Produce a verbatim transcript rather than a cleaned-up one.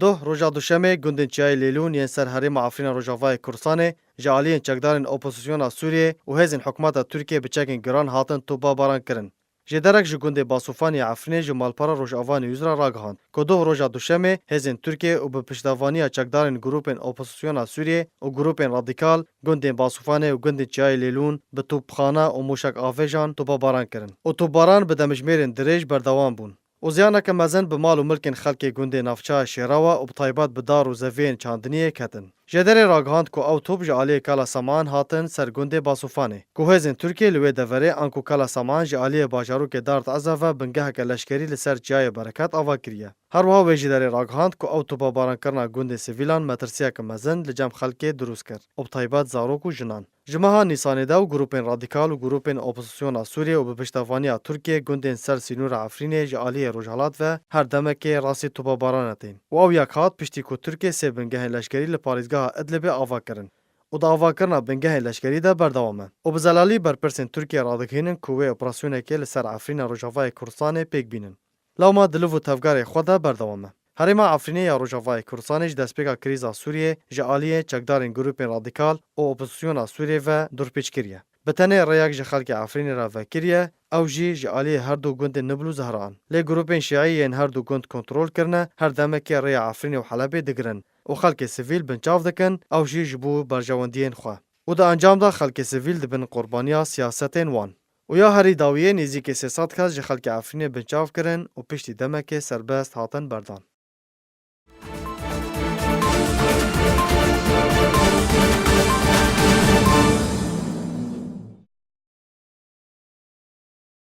Doh roja Duşemê gundên Çiyayê Lêlûn yên ser herêma Efrîna Rojavayê Kurdistanê ji aliyên çekdarên opozisyona Sûriyê û hêzên hikûmeta Tirkiyê bi çekên giran hatin topabaran kirin. Jêderek ji gundê Basûfanê ya Efrînê ji malpera Rojava News re ragihand ku doh roja Duşemê hêzên Tirkiyê û bi piştevaniya çekdarên grûpên opozisyona Sûriyê û grûpên radîkal gundên Basûfanê û gundên Çiyayê Lêlûn bi topxane û mûşek avêjan topabaran kirin û topbaran bi demjimêrên dirêj berdewam bûn. Û ziyaneke mezin bi mal û milkên xelkê gundê navçeya Şêrawa û bi taybet bi dar û zeviyên çandiniyê ketin. Jêderê ragihand ku ew top ji aliyê Kala Saman hatin ser gundê Basûfanê, ku hêzên Tirkiyê li wê deverê anku Kala Saman ji aliyê bajarokê Dart Eze ve bingeheke leşkerî li ser Çiyayê Bereket ava kiriye. Her wiha wê jêderê ragihand ku ew topabaran kirina gundê sivîlan metirsiyeke mezin li cem xelkê dirûst kir û bi taybet zarok û jinan. Ji meha Nîsanê de û grûpên radîkal û grûpên opozisyona Sûriyê û bi piştevaniya Tirkiyê gundên ser sînora Efrînê ji aliyê rojhilat ve her demekê rastî topabarana tên û ew yek hat piştî ku Tirkiyê sê bingehên leşkerî li parêzgeha Idlibê ava kirin û di avakirina bingehên leşkerî de berdewam e û bi zelalî berpirsên Tirkiyê radigihînin ku wê operasyonekê li ser Efrîna Rojavayê Kurdistanê pêk bînin. Lewma di liv û tevgerê xwe de berdewam e. Herêma Efrînê ya Rojavayê Kurdistanê ji destpêka krîza Sûriyê ji aliyê çekdarên grûpên radîkal û opozisyona Sûriyê ve dorpêç kiriye. Bi tenê rêyek ji xelkê Efrînê re vekiriye, ew jî ji aliyê her du gundên Nibl û Zehra in. Lê grûpên şîî yên her du gund kontrol kirine, her demekê rêya Efrînê û Helebê digirin û xelkê sivîl binçav dikin, ew jî ji bo berjewendiyên xwe. Û di encam de xelkê sivîl dibin qurbaniya siyasetên wan. Û ya herî dawiyê nêzîkî sê sed kes ji xelkê Efrînê binçav kirin û piştî demekê serbest hatin berdan.